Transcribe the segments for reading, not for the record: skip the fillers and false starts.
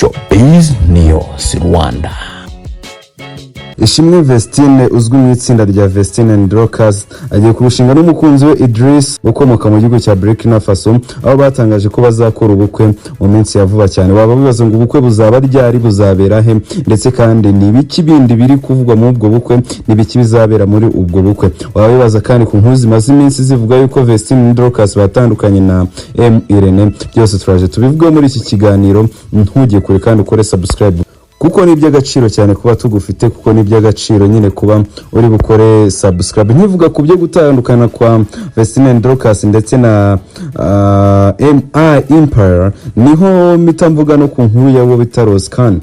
Showbiz News Rwanda. Ishimwe Vestine uzwi mu itsinda rya Vestine and Dorcas agiye kurushinga n'umukunzi we Idris ukomoka mu gihugu cya Burkina Faso, aho batangaje ko bazakora ubukwe mu minsi ya vuba cyane. Waba wibaza ngo ubukwe buzaba ryari, buzabera he, ndetse kandi ni ibiki bindi biri kuvugwa muri ubwo bukwe, ni ibiki bizabera muri ubwo bukwe? Waba wibaza kandi ku nkuru zimaze iminsi zivuga yuko Vestine and Dorcas batandukanye na M Irene. Byose turaje tubivugeho muri iki kiganiro. Ntujye kure kandi ukore subscribe, kuko ni iby'agaciro cyane kuba tugufite, kuko ni iby'agaciro nyine kuba uri bukore subscribe. Nkivuga ku byo gutandukana kwa Vestine and Dorcas ndetse na MI Empire, niho mpita mvuga no ku nkuru y'abo bita Ross Kana.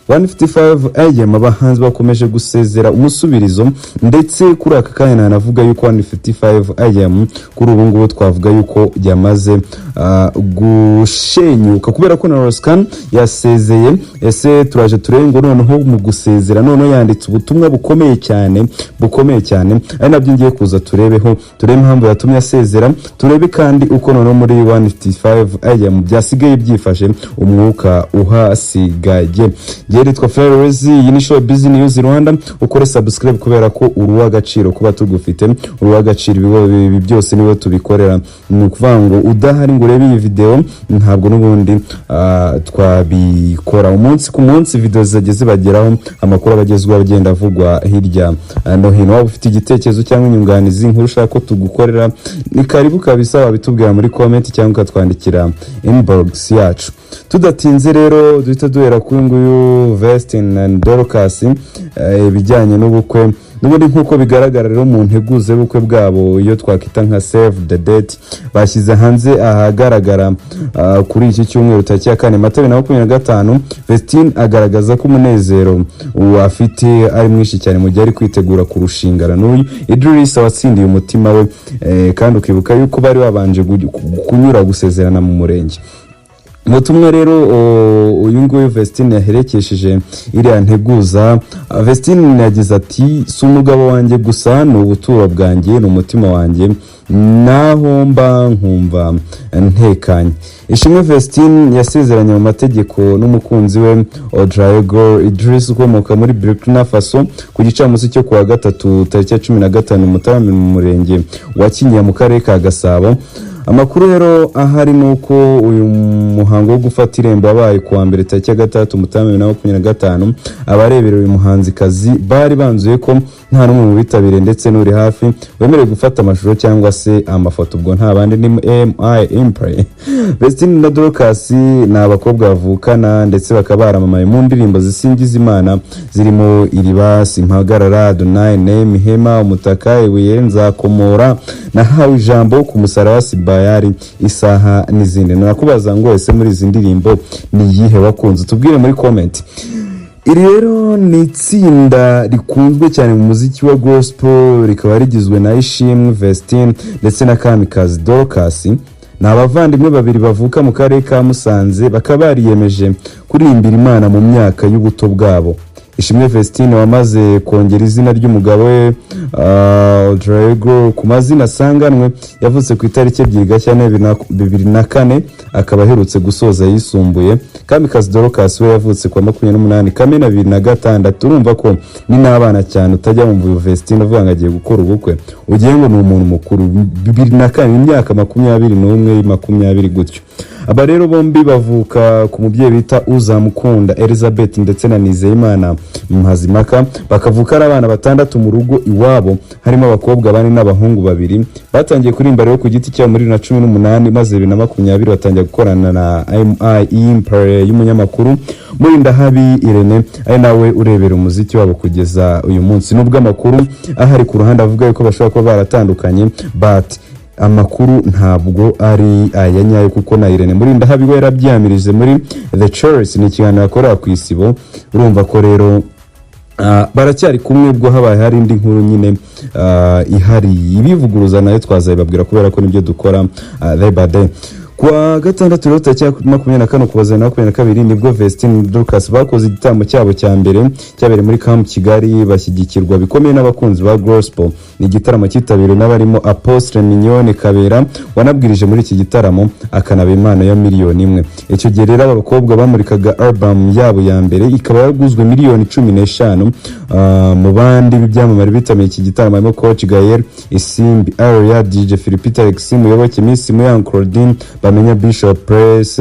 155 AM, abahanzi bakomeje gusezera umusubirizo, ndetse kuri aka kanya nanavuga yuko 155 AM kuri ubu ngubu twavuga yuko yamaze gushenyuka kubera ko na Ross Kana yasezeye. Ese turaje turebe ngo noneho mu gusezera noneho yanditse ubutumwa bukomeye cyane, bukomeye cyane, ari nabyo ngiye kuza turebeho, turebe impamvu yatumye asezera, turebe kandi uko noneho muri 155 AM byasigaye byifashe, umwuka uhasigaye. Ngewe nitwa Flores, iyi ni Show Busy News Rwanda. Ukore subscribe kubera ko uri uw'agaciro kuba tugufite, uri uw'agaciro. Ibi byose niwe tubikorera. Ni ukuvuga ngo udahari ngo urebe iyi video, ntabwo n'ubundi twabikora. Umunsi ku munsi video zizajya zibageraho, amakuru aba agezweho agenda avugwa hirya no hino. Waba ufite igitekerezo cyangwa inyunganizi, inkuru ushaka ko tugukorera, ni karibu kabisa, wabitubwira muri comment cyangwa ukatwandikira inbox yacu. Tudatinze rero, duhita duhera kuri nguyu Vestine and Dorcas, ibijyanye n'ubukwe n'ubundi. Nk'uko bigaragara rero mu nteguza y'ubukwe bwabo, iyo twakwita nka save the date bashyize hanze ahagaragara kuri iki cyumweru tariki ya 4 Mata 2025, Vestine agaragaza ko umunezero afite ari mwinshi cyane mu gihe ari kwitegura kurushingana n'uyu Idris watsindiye umutima we, kandi ukibuka yuko bari babanje kunyura gusezerana mu murenge. Ubutumwa rero uyu nguyu Vestine yaherekesheje iriya nteguza, Vestine yagize ati: "Si umugabo wanjye gusa, ni ubuturo bwanjye, ni umutima wanjye, naho mba nkumva ntekanye." Ishimwe Vestine yasezeranye mu mategeko n'umukunzi we Ouedraogo Idris ukomoka muri Burkina Faso ku gicamunsi cyo kuwa gatatu tariki ya 15 Mutarama mu murenge wa Kinyinya mu karere ka Gasabo. Amakuru rero ahari ni uko uyu muhango wo gufata irembo wabaye kuwa mbere tariki ya 6 Mutarama 2025. Abarebera uyu muhanzikazi bari banzuye ko nta n'umwe mu bitabiriye ndetse n'uri hafi wemerewe gufata amashusho cyangwa se amafoto. Ubwo nta bandi, ni MI Empire. Vestine na Dorcas ni abakobwa bavukana, ndetse bakaba baramamaye mu ndirimbo zisingiza Imana zirimo Iriba, Simpagarara, Adonai Name, Ihema, Umutaka, Ibuye, Nzakomora, Nahawe Ijambo, Ku Musaraba, Sibayari, Isaha n'izindi. Nakubaza ngo ese muri izi ndirimbo ni iyihe wakunze? Tubwire muri comment. Iri rero ni itsinda rikunzwe cyane mu muziki wa gospel, rikaba rigizwe na Ishimwe Vestine ndetse na Kamikazi Dorcas. Ni abavandimwe babiri bavuka mu karere ka Musanze, bakaba bariyemeje kuririmbira Imana mu myaka y'ubuto bwabo. Ishimwe Vestine wamaze kongera izina ry'umugabo we Drago ku mazina asanganwe, yavutse ku itariki 2 Gashyantare 2004, akaba aherutse gusoza yisumbuye. Kamikazi Dorcas we yavutse ku wa 28 Kamena 2006. Urumva ko ni n'abana cyane, utajya wumva uyu Vestine uvuga ngo agiye gukora ubukwe ugiye ngo ni umuntu mukuru. 2004, imyaka 21, 20 gutyo. Aba rero bombi bavuka ku mubyeyi bita Uzamukunda Elizabeth ndetse na Nizeyimana Mpazimaka, bakavuka ari abana batandatu mu rugo iwabo, harimo abakobwa bane n'abahungu babiri. Batangiye kuririmba rero ku giti cyabo muri 2018, maze 2020 batangira gukorana na MI Empire y'umunyamakuru Murindahabi Irene, ari nawe urebera umuziki wabo kugeza uyu munsi, nubwo amakuru ahari ku ruhande avuga yuko bashobora kuba baratandukanye, but amakuru ntabwo ari aya nyayo, kuko na Irene Murindahabi we yarabyamirije muri The Choice, ni ikiganiro akorera ku Isibo. Urumva ko rero baracyari kumwe. Ubwo habaye hari indi nkuru nyine ihari ibivuguruza, nayo twazabibabwira kubera ko nibyo dukora day by day. Kuri Kuwa gatandatu rero, tariki ya 24 Ukuboza 2022, nibwo Vestine, Dorcas bakoze igitaramo cyabo cya mbere cyabereye muri Camp Kigali, bashyigikirwa bikomeye n'abakunzi ba gospel. Ni igitaramo cyitabiriwe n'abarimo Apostle Mignone Kabera, wanabwirije muri iki gitaramo, akanaba impano ya miliyoni 1. Icyo gihe rero aba bakobwa bamurikaga album yabo ya mbere, ikaba yaguzwe miliyoni 15. Mu bandi b'ibyamamare bitabiriye iki gitaramo harimo Coach Gael, Isimbi Aria, DJ Philip, Alex Muyoboke, Miss Muyango Claudine, Bamenya Bishop Press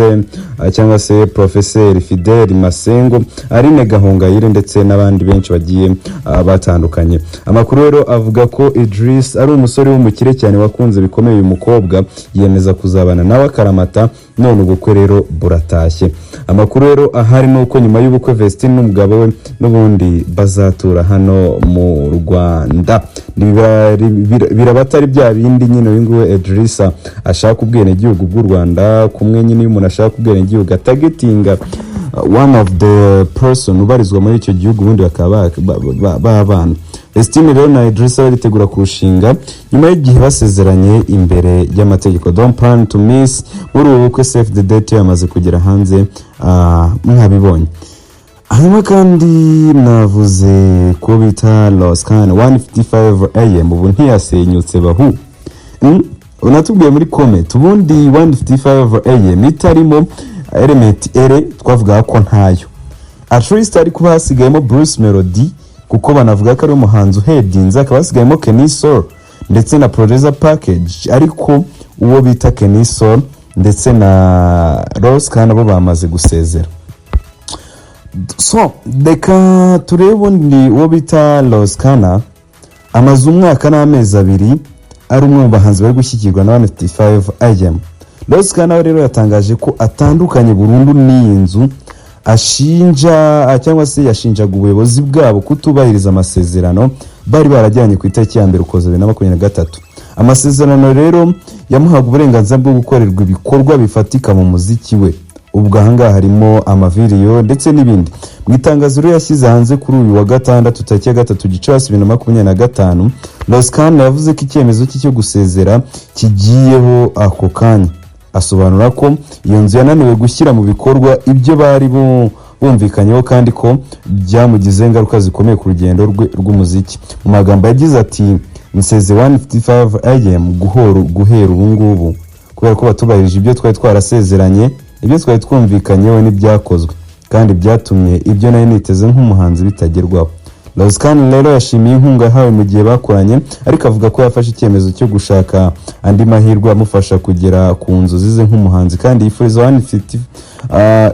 cyangwa se Professeur Fidel Masengo, Aline Gahongayire ndetse n'abandi benshi bagiye batandukanye. Amakuru rero avuga ko Idris ari umusore w'umukire cyane wakunze bikomeye uyu mukobwa, yiyemeza kuzabana nawe akaramata, none ubukwe rero buratashye. Amakuru rero ahari ni uko nyuma y'ubukwe Vestine n'umugabo we n'ubundi bazatura hano mu Rwanda. Biraba atari bya bindi nyine uyu nguyu Idrissa ashaka ubwenegihugu bw'u Rwanda, kumwe nyine iyo umuntu ashaka ubwenegihugu atargetinga one of the person ubarizwa muri icyo gihugu, ubundi bakaba babana. Vestine rero na Idrissa baritegura kurushinga nyuma y'igihe basezeranye imbere y'amategeko. Don't plan to miss muri ubu bukwe. Save the date yamaze kugera hanze, mwabibonye. Hanyuma kandi navuze ko bita Ross Kana, 155 AM ubu ntiyasenyutse bahu? Unatubwiye muri comment, ubundi 155 AM itarimo Element Eleeeh twavugaga ko ntayo. At least ari kuba hasigayemo Bruce Melody, kuko banavuga ko ari umuhanzi uhedinze, akaba hasigayemo Kenny Sol ndetse na Producer Package. Ariko uwo bita Kenny Sol ndetse na Ross Kana bo bamaze gusezera. So reka turebe ubundi uwo bita Ross Kana. Amaze umwaka n'amezi 2 ari umwe mu bahanzi bari gushyigikirwa na 155 AM. Ross Kana rero yatangaje ko atandukanye burundu n'iyi nzu, ashinja cyangwa se yashinjaga ubuyobozi bwabo kutubahiriza amasezerano bari barajyanye ku itariki ya 1 Ukuboza 2023. Amasezerano rero yamuhaga uburenganzira bwo gukorerwa ibikorwa bifatika mu muziki we, ubwo ahangaha harimo amavideyo ndetse n'ibindi. Mu itangazo rero yashyize hanze kuri uyu wa gatandatu, tariki ya 3 Gicurasi 2025, Ross Kana yavuze ko icyemezo cye cyo gusezera kigiyeho ako kanya, asobanura ko iyo nzu yananiwe gushyira mu bikorwa ibyo bari bumvikanyeho kandi ko byamugizeho ingaruka zikomeye ku rugendo rwe rw'umuziki. Mu magambo yagize ati: "Nseze 155 AM guhera ubu ngubu kubera ko batubahirije ibyo twari twarasezeranye, ibyo twari twumvikanyeho n'ibyakozwe, kandi byatumye ibyo nari niteze nk'umuhanzi bitagerwaho." Ross Kana rero yashimiye inkunga yahawe mu gihe bakoranye, ariko avuga ko yafashe icyemezo cyo gushaka andi mahirwe amufasha kugera ku nzozi ze nk'umuhanzi, kandi yifuriza 150,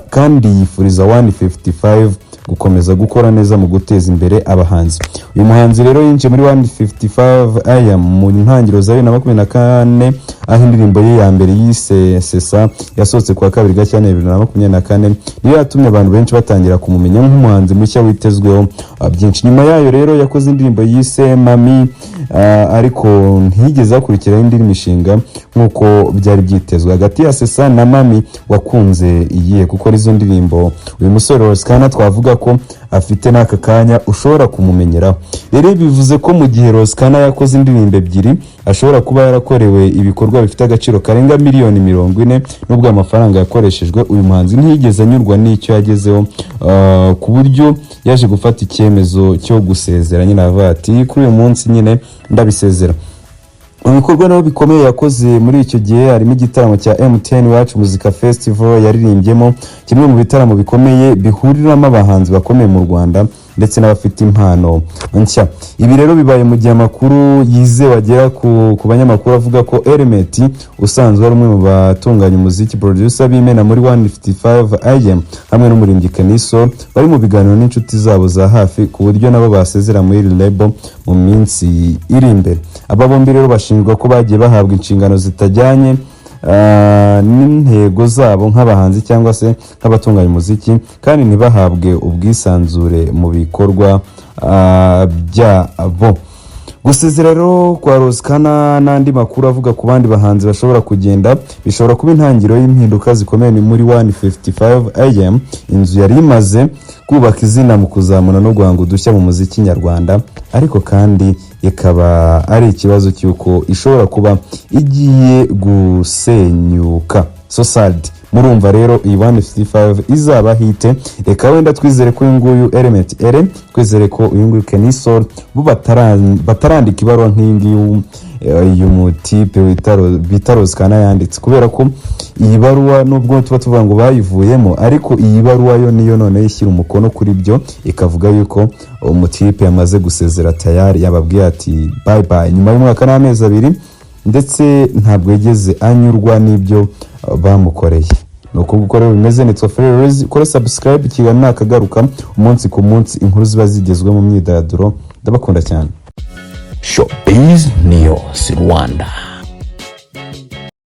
kandi yifuriza 155 gukomeza gukora neza mu guteza imbere abahanzi. Uyu muhanzi rero yinjiye muri 155 AM mu ntangiriro za 2024, aho indirimbo ye ya mbere yise Sesa yasohotse kuwa 2 Gashyantare 2024, niyo yatumye abantu benshi batangira kumumenya nk'umuhanzi mushya witezweho byinshi. Nyuma yayo rero yakoze indirimbo yise Mami, ariko ntiyigeze hakurikiraho indi mishinga nk'uko byari byitezwe. Hagati ya Sesa na Mami wakunze iyihe? Kuko arizo ndirimbo uyu musore Ross Kana twavuga ko afite n'aka kanya ushobora kumumenyeraho. Rero bivuze ko mu gihe Ross Kana yakoze indirimbo ebyiri, ashobora kuba yarakorewe ibikorwa bifite agaciro karenga miliyoni 40. Nubwo amafaranga yakoreshejwe, uyu muhanzi ntiyigeze anyurwa n'icyo yagezeho, ku buryo yaje gufata icyemezo cyo gusezera nyine, avuga ati: "Kuri uyu munsi nyine ndabisezera." Mu bikorwa nabo bikomeye yakoze muri icyo gihe harimo igitaramo cya MTN Iwacu Muzika Festival yaririmbyemo, kimwe mu bitaramo bikomeye bihuriramo abahanzi bakomeye mu Rwanda ndetse n'abafite impano nshya. Ibi rero bibaye mu gihe amakuru yizewe agera ku banyamakuru avuga ko Element, usanzwe ari umwe mu batunganya umuziki, producer b'imena muri 155 AM, hamwe n'umuririmbyi Kenny Sol bari mu biganiro n'inshuti zabo za hafi ku buryo nabo basezera muri iri label mu minsi iri imbere. Aba bombi rero bashinjwa ko bagiye bahabwa inshingano zitajyanye n'intego zabo nk'abahanzi cyangwa se nk'abatunganya umuziki, kandi ntibahabwe ubwisanzure mu bikorwa byabo. Gusezera rero kwa Ross Kana n'andi makuru avuga ku bandi bahanzi bashobora kugenda bishobora kuba intangiriro y'impinduka zikomeye muri 155 AM, inzu yari imaze kubaka izina mu kuzamura no guhanga udushya mu muziki nyarwanda, ariko kandi ikaba ari ikibazo cy'uko ishobora kuba igiye gusenyuka. So sad. Murumva rero iyi 155 izaba hit. Reka wenda twizere ko uyu nguyu Element Eleeeh, twizere ko uyu nguyu Kenny Sol, bo batarandika ibaruwa nk'iyi ngiyi uyu mutipe bita Ross Kana yanditse, kubera ko iyi baruwa, nubwo tuba tuvuga ngo bayivuyemo, ariko iyi baruwa yo niyo noneho ishyira umukono kuri byo, ikavuga yuko umutipe yamaze gusezera tayari, yababwiye ati "Bye bye" nyuma y'umwaka n'amezi 2, ndetse ntabwo yigeze anyurwa n'ibyo bamukoreye. Ni uko nguko rero bimeze. Nitwa Fererezi, ukore subscribe, ikiganiro nakagaruka umunsi ku munsi, inkuru ziba zigezweho mu myidagaduro. Ndabakunda cyane. Showbiz News Rwanda.